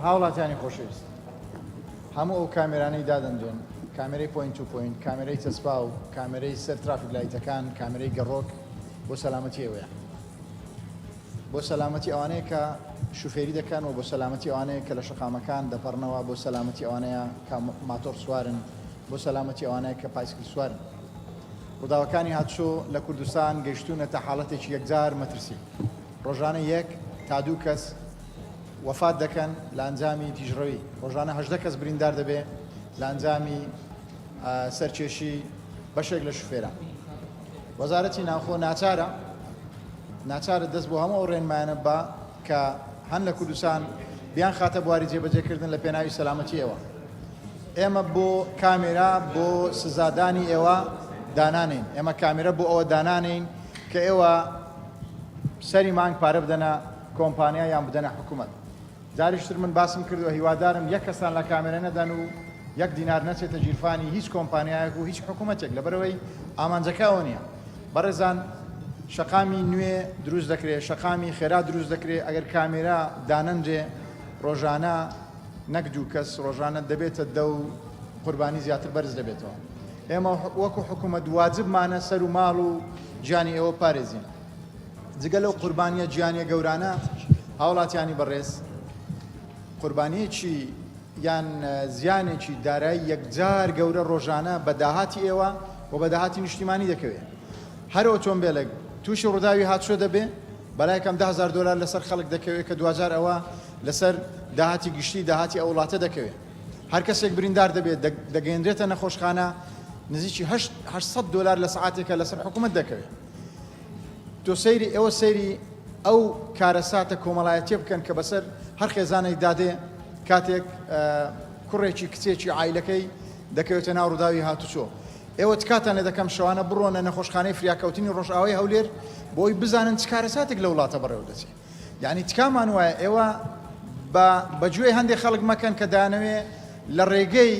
هاوڵاتیانی خۆشەویست هەموو ئەو کامێرانەی دادەنرێن کامێرەی point to point کامێرەی چەسپاو کامێرەی سەر traffic light ەکان کامێرەی گەڕۆک بۆ سەلامەتی ئێوەیە بۆ سەلامەتی ئەوانەیە کە شوفێری دەکەن و بۆ سەلامەتی ئەوانەیە کە لە شەقامەکان دەپەڕنەوە بۆ سەلامەتی ئەوانەیە کە ماتۆڕ سوارن بۆ سەلامەتی ئەوانەیە کە پایسکل سوارن ڕووداوەکانی هاتوچۆ لە کوردستان گەیشتوونەتە حاڵەتێکی یەکجار مەترسی ڕۆژانە یەک تا دوو کەس وەفات دەکەن لە ئەنجامی تیژڕەوی، ڕۆژانە 18 کەس بریندار دەبێ لە ئەنجامی سەرکێشی بەشێک لە شوفێران. وەزارەتی ناوخۆ ناچارە ناچارە دەست بۆ هەموو ئەو ڕێنمایانە با کە هەن لە کوردستان بیان خاتە بواری جێبەجێکردن لە پێناوی سەلامەتی ئێوە. ئێمە بۆ کامێرا بۆ سزادانی ئێوە دانانێین، ئێمە کامێرا بۆ ئەوە دانانێین کە ئێوە سەری مانگ پارە بدەنە کۆمپانیا یان بدەنە حکومەت. جاریش تر من باسم کردوە هیوادارم یەک کەستان لە کامێرە نەدەن و یەک دینار نەچێتە گیرفانی هیچ کۆمپانیایەک و هیچ حکومەتێک لەبەرئەوەی ئامانجەکە ئەوە نیە. بەڕێزان شەقامی نوێ دروست دەکرێ شەقامی خێرا دروست دەکرێ ئەگەر کامێرا دانەنرێ ڕۆژانە نەک دوو کەس ڕۆژانە دەبێتە دە و قوربانی زیاتر بەرز دەبێتەوە. ئێمە وەکو حکومەت واجبمانە سەر و ماڵ و گیانی ئێوە پارێزین. جگە لەو قوربانییە گیانییە گەورانە، هاوڵاتیانی بەڕێز، قوربانییەکی یان زیانێکی دارایی یەکجار گەورە ڕۆژانە بە داهاتی ئێوە و بە داهاتی نیشتیمانی دەکەوێ. هەر ئۆتۆمبێلێک تووشی ڕووداوی هاتوچۆ دەبێ، بەلای کەم 10,000 دۆلار لەسەر خەڵک دەکەوێ کە دواجار ئەوە لەسەر داهاتی گشتی، داهاتی ئەو وڵاتە دەکەوێ. هەر کەسێک بریندار دەبێت دەگەیەنرێتە نەخۆشخانە نزیکی 800 دۆلار لە سەعاتێکە لەسەر حکوومەت دەکەوێت. تۆ سەیری ئێوە سەیری ئەو کارەساتە کۆمەڵایەتیە بکەن کە بەسەر هەر خێزانێک دادێ کاتێک کوڕێکی کچێکی عایلەکەی دەکەوێتە ناو ڕووداوی هاتوچۆ. ئێوە تکاتان لێ دەکەم شەوانە بڕۆنە نەخۆشخانەی فریاکەوتنی ڕۆژئاوای هەولێر بۆی بزانن چ کارەساتێک لە وڵاتە بەڕێوە دەچێ. یانی تکامان وایە ئێوە بە بەگوێی هەندێک خەڵک مەکەن کە دەیانەوێ لە ڕێگەی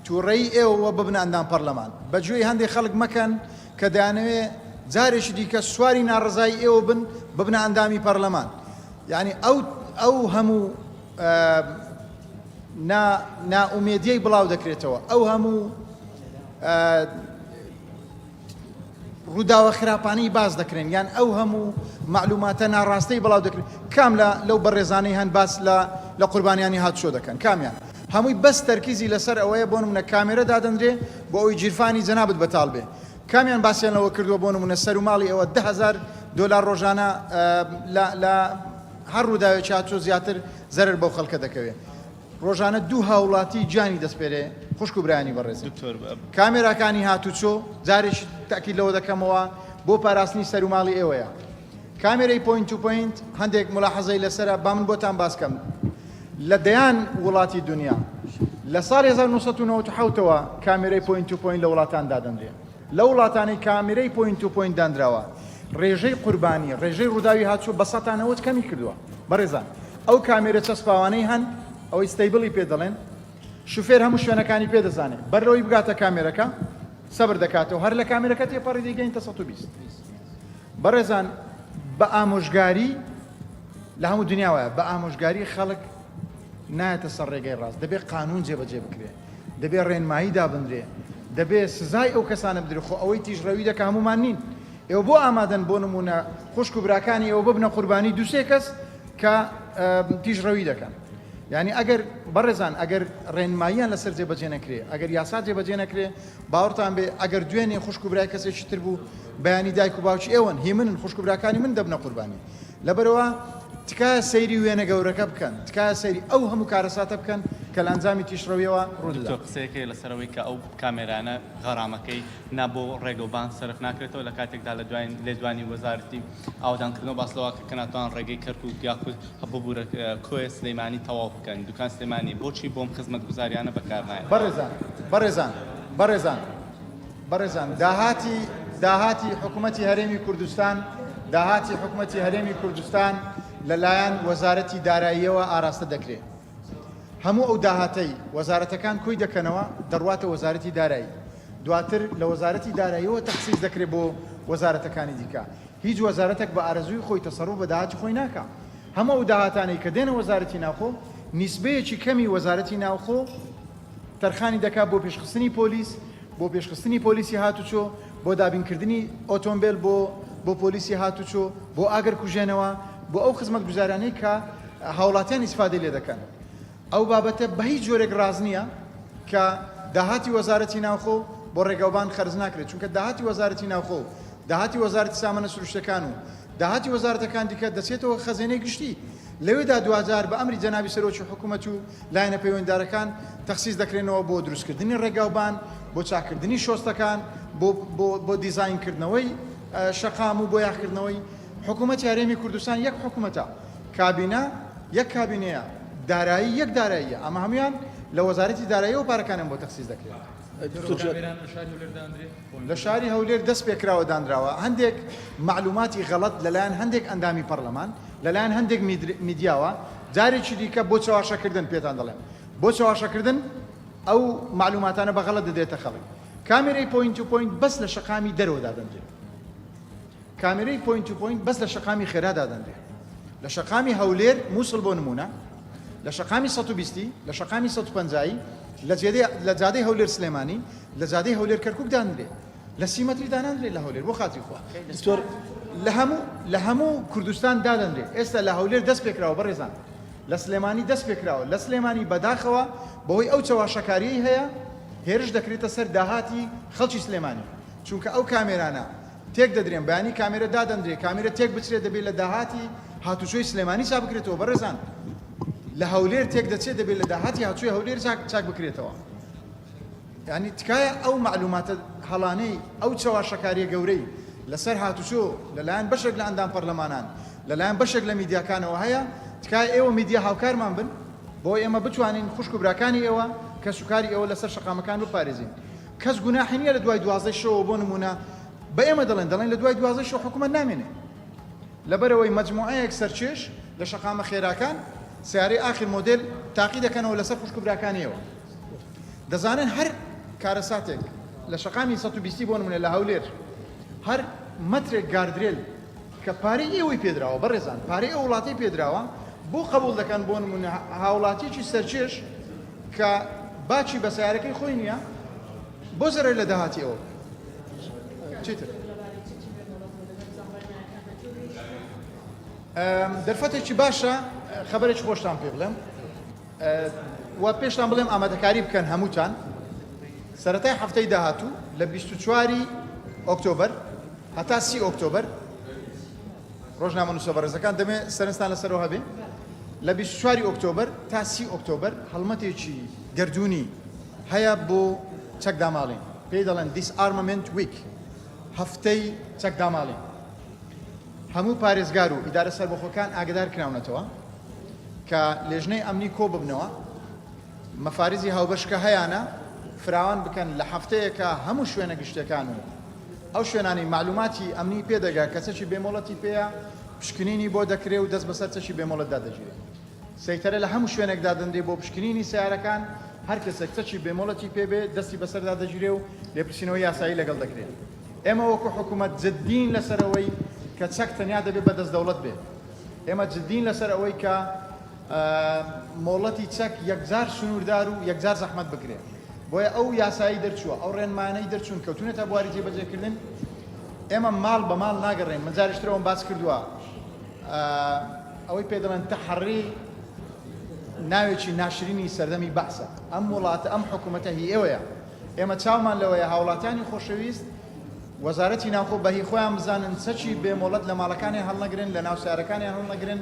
تووڕەیی ئێوەوە ببنە ئەندام پەرلەمان، بەگوێی هەندێک خەڵک مەکەن کە دەیانەوێ جارێکی دیکە سواری ناڕەزایی ئێوە بن ببنە ئەندامی پەرلەمان. یانی ئەو ئەو هەموو نا نائومێدیەی بڵاو دەکرێتەوە، ئەو هەموو ڕووداوە خراپانەی باس دەکرێن یان ئەو هەموو مەعلوماتە ناڕاستەی بڵاو دەکرێن کام لە لەو بەڕێزانەی هەن باس لە لە قوربانیانی هاتوچۆ دەکەن کامیان هەمووی بەس تەرکیزی لەسەر ئەوەیە بۆ نمونە کامێرە دادەنرێ بۆ ئەوی گیرفانی جەنابت بەتاڵ بێ کامیان باسیان لەوە کردووە بۆ نمونە سەر و ماڵی ئەوە 10هزار دۆلار ڕۆژانە لە لە هەر ڕووداوێکی هاتوچۆ زیاتر زەرەر بەو خەڵکە دەکەوێ ڕۆژانە دوو هاوڵاتی گیانی دەسپێرێ خوشک و برایانی بەڕێزم کامێراکانی هاتوچۆ جارێکی تەئکید لەوە دەکەمەوە بۆ پاراستنی سەروماڵی ئێوەیە کامێرەی point to point هەندێک ملاحەزەی لەسەرە با من بۆتان باس کەم لە دەیان وڵاتی دنیا لە ساڵی 1997ەوە کامێرەی point to point لە وڵاتان دادەنرێ لەو وڵاتانەی کامێرەی point to point دانراوە، ڕێژەی قوربانی، ڕێژەی ڕووداوی هاتوچۆ بە 90% کەمی کردووە. بەڕێزان، ئەو کامێرە چەسپاوانەی هەن، ئەوەی stable ی پێ دەڵێن، شوفێر هەموو شوێنەکانی پێ دەزانێ، بەر لەوەی بگاتە کامێرەکە، سەبر دەکاتەوە، هەر لە کامێرەکە تێپەڕی دەیگەینتە 120. بەڕێزان، بە ئامۆژگاری، لە هەموو دنیا وایە، بە ئامۆژگاری خەڵک نایەتە سەر ڕێگەی ڕاست، دەبێ قانوون جێبەجێ بکرێ. دەبێ ڕێنمایی دابنرێ، دەبێ سزای ئەو کەسانە بدرێ، خۆ ئەوەی تیژڕەوی دەکا هەموومان نین، ئێوە بۆ ئامادەن بۆ نموونە خوشک و براکانی ئێوە ببنە قوربانی دوو سێ کەس کە تیژڕەوی دەکەن؟ یانی ئەگەر بەڕێزان ئەگەر ڕێنماییان لەسەر جێبەجێ نەکرێ، ئەگەر یاسا جێبەجێ نەکرێ، باوەڕتان بێ ئەگەر دوێنێ خوشک و برای کەسێکی تر بوو، بەیانی دایک و باوکی ئێوەن، هی منن، خوشک و براکانی من دەبنە قوربانی. لەبەرئەوە تکایە سەیری وێنە گەورەکە بکەن، تکایە سەیری ئەو هەموو کارەساتە بکەن کە لە ئەنجامی تیژڕەویەوە ڕوودەدات. دکتۆر قسەیەک هەیە لەسەر ئەوەی کە ئەو کامێرانە غەرامەکەی نا بۆ ڕێگەوبان سەرف ناکرێتەوە لە کاتێکدا لە دواین لێدوانی وەزارەتی ئاوەدانکردنەوە باس لەوە کرد کە ناتوان ڕێگەی کەرکوک یاخود ببورە کۆیە سلێمانی تەواو بکەن دوکان سلێمانی بۆچی بۆم خزمەتگوزاریانە بەکار نایەن؟ بەڕێزان بەڕێزان بەڕێزان بەڕێزان داهاتی داهاتی حکومەتی هەرێمی کوردستان داهاتی حکومەتی هەرێمی کوردستان لەلایەن وەزارەتی داراییەوە ئاراستە دەکرێت هەموو ئەو داهاتەی وەزارەتەکان کۆی دەکەنەوە دەڕواتە وەزارەتی دارایی دواتر لە وەزارەتی داراییەوە تەخسیس دەکرێت بۆ وەزارەتەکانی دیکە هیچ وەزارەتێک بە ئارەزووی خۆی تەسەروف بە داهاتی خۆی ناکا هەموو ئەو داهاتانەی کە دێنە وەزارەتی ناوخۆ. نیسبەیەکی کەمی وەزارەتی ناوخۆ تەرخانی دەکات بۆ پێشخستنی پۆلیس، بۆ پێشخستنی پۆلیسی هاتوچۆ، بۆ دابینکردنی ئۆتۆمبێل بۆ بۆ پۆلیسی هاتوچۆ، بۆ ئاگرکوژێنەوە، بۆ ئەو خزمەتگوزاریانەی کە هاوڵاتیان ئیسفادەی لێ دەکەن. ئەو بابەتە بە هیچ جۆرێک ڕاست نییە کە داهاتی وەزارەتی ناوخۆ بۆ ڕێگاوبان خەرج ناکرێت، چونکە داهاتی وەزارەتی ناوخۆ و داهاتی وەزارەتی سامانە سروشتیەکان و داهاتی وەزارەتەکان دیکە دەچێتەوە خەزێنەی گشتی، لەوێدا دواجار بە ئەمری جەنابی سەرۆکی حکومەت و لایەنە پەیوەندیدارەکان تەخسیس دەکرێنەوە بۆ دروستکردنی ڕێگاوبان، بۆ چاککردنی شۆستەکان، بۆ بۆ بۆ دیزاینکردنەوەی شەقام و بۆیاخکردنەوەی. حکومەتی هەرێمی کوردستان یەک حکومەتە، کابینە یەک کابینەیە، دارایی یەک داراییە، ئەمە هەموویان لە وەزارەتی داراییەوە پارەکانیان بۆ تەخسیس دەکرێت. دکتۆر کامێران لە شاری هەولێر دانرێ؟ لە شاری هەولێر دەست پێکراوە دانراوە، هەندێک مەعلوماتی غەڵەت لەلایەن هەندێک ئەندامی پەڕلەمان، لەلایەن هەندێک میدیاوە، جارێکی دیکە بۆ چەواشەکردن پێتان دەڵێم، بۆ چەواشەکردن ئەو مەعلوماتانە بە غەڵەت دەدرێتە خەڵک. کامێرەی point to point بەس لە شەقامی دەرەوە دادەنرێت. کامێرەی point to point بەس لە شەقامی خێرا دادەنرێت. لە شەقامی هەولێر موسڵ بۆ نموونە، لە شەقامی 120 ی، لە شەقامی 150 ی، لە جێدەی لە جادەی هەولێر سلێمانی، لە جادەی هەولێر کەرکوک دانرێ. لە 30 مەتری دانانرێ لە هەولێر بۆ خاتری خوا. دکتۆر. لە هەموو لە هەموو کوردستان دادەنرێ. ئێستا لە هەولێر دەست پێکراوە بەڕێزان. لە سلێمانی دەست پێکراوە. لە سلێمانی بەداخەوە بەهۆی ئەو چەواشەکاریەی هەیە هێرش دەکرێتە سەر داهاتی خەڵکی سلێمانی. چونکە ئەو کامێرانە تێک دەدرێن بەیانی کامێرە دادەندرێ کامێرە تێک بچرێت دەبێت لە داهاتی هاتوچۆی سلێمانی چاک بکرێتەوە بەڕێزان لە هەولێر تێک دەچێت دەبێت لە داهاتی هاتوچۆی هەولێر چاک چاک بکرێتەوە یعنی تکایە ئەو معلوماتە هەڵانەی ئەو چەواشەکاریە گەورەی لەسەر هاتوچۆ لەلایەن بەشێک لە ئەندام پەرلەمانان لەلایەن بەشێک لە میدیاکانەوە هەیە تکایە ئێوە میدیا هاوکارمان بن بۆ ئێمە بتوانین خوشک و براکانی ئێوە کەسوکاری ئێوە لەسەر شەقامەکان بپارێزین کەس گوناحی نییە لە دوای دوازدەی شەوەوە بۆ نموونە بە ئێمە دەڵێن دەڵێن لە دوای دوازدەی شەو حکوومەت نامێنێ لەبەرئەوەی مەجموعەیەک سەرکێش لە شەقامە خێراکان سەیارەی ئاخر مۆدێل تاقی دەکەنەوە لەسەر خوشک و براکانیەوە دەزانن هەر کارەساتێک لە شەقامی 120 بۆ نمونە لە هەولێر هەر مەترێک گاردرێل کە پارەی ئێوەی پێدراوە بەڕێزان پارەی ئەو وڵاتەی پێدراوە بۆ قبوڵ دەکەن بۆ نمونە هاوڵاتیەکی سەرکێش کە باکی بە سەیارەکەی خۆی نییە بۆ زەرەر لە داهاتی ئەوە بکات چیتر دەرفەتێکی باشە خەبەرێکی خۆشتان پێ بڵێم و پێشتان بڵێم ئامادەکاری بکەن هەمووتان سەرەتای هەفتەی داهاتوو لە 24 ئۆکتۆبەر هەتا سی ئۆکتۆبەر ڕۆژنامەنووسە بەڕێزەکان دەمێ سەرنجتان لەسەرەوە هەبێ لە 24 ئۆکتۆبەر تا سی ئۆکتۆبەر هەڵمەتێکی گەردوونی هەیە بۆ چەکداماڵین پێی دەڵێن Disarmament Week هەفتەی چەکداماڵین هەموو پارێزگار و ئیدارە سەربەخۆکان ئاگدار کراونەتەوە کە لێژنەی ئەمنی کۆ ببنەوە مەفارزی هاوبەش کە هەیانە فراوان بکەن لە هەفتەیەکا هەموو شوێنە گشتیەکان و ئەو شوێنانەی مەعلوماتی ئەمنی پێ دەگا کە چەکی بێ مۆڵەتی پێیە پشکنینی بۆ دەکرێ و دەست بەسەر چەکی بێ مۆڵەتدا دەگیرێ. سەیتەرە لە هەموو شوێنێک دادەنرێ بۆ پشکنینی سەیارەکان، هەر کەسێک چەکی بێ مۆڵەتی پێ بێ دەستی بەسەردا دەگیرێ و لێپرسینەوەی یاسایی لەگەڵ دەکرێ. ئێمە وەکو حکومەت جددین لەسەر ئەوەی کە چەک تەنیا دەبێ بە دەست دەوڵەت بێ. ئێمە جددین لەسەر ئەوەی کە مۆڵەتی چەک یەکجار سنووردار و یەکجار زەحمەت بکرێ. بۆیە ئەو یاسایەی دەرچووە، ئەو ڕێنمایانەی دەرچوون کەوتوونەتە بواری جێبەجێکردن. ئێمە ماڵ بە ماڵ ناگەڕێین، من جارێکی تر ئەوەم باس کردووە، ئەوەی پێ دەڵێن تەحەڕی ناوێکی ناشرینی سەردەمی بەعسە. ئەم وڵاتە، ئەم حکوومەتە هی ئێوەیە. ئێمە چاومان لەوەیە هاوڵاتیانی خۆشەویست وەزارەتی ناوخۆ بە هی خۆیان بزانن، چەکی بێ مۆڵەت لە ماڵەکانیان هەڵنەگرن، لە ناو سەیارەکانیان هەڵنەگرن،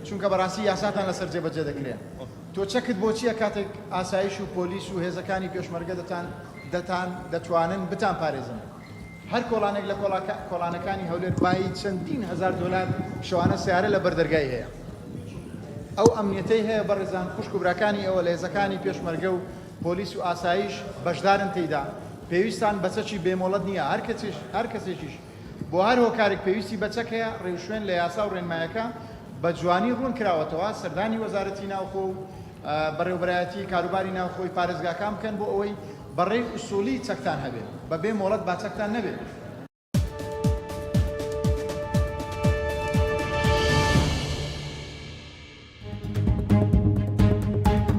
چونکە بەڕاستی یاساتان لەسەر جێبەجێ دەکرێ. تۆ چەکت بۆ چییە کاتێک ئاسایش و پۆلیس و هێزەکانی پێشمەرگە دەتان دەتان دەتوانن بتان پارێزن؟ هەر کۆڵانێک لە کۆڵانەکانی هەولێر بایی چەندین هەزار دۆلار شەوانە سەیارە لە بەردەرگای هەیە. ئەو ئەمنیەتەی هەیە بەڕێزان خوشک و براکانی ئێوە لە هێزەکانی پێشمەرگە و پۆلیس و ئاسایش بەشدارن تێیدا، پێویستان بە چەکی بێ مۆڵەت نییە، هەر کەسێکیش بۆ هەر هۆکارێک پێویستی بە چەک هەیە، ڕێوشوێن لە یاسا و ڕێنمایەکە بە جوانی ڕوون کراوەتەوە، سەردانی وەزارەتی ناوخۆ و بەڕێوەبەرایەتی کاروباری ناوخۆی پارێزگاکان بکەن بۆ ئەوەی بە ڕێی ئوسوڵی چەکتان هەبێت، بە بێ مۆڵەت با چەکتان نەبێت.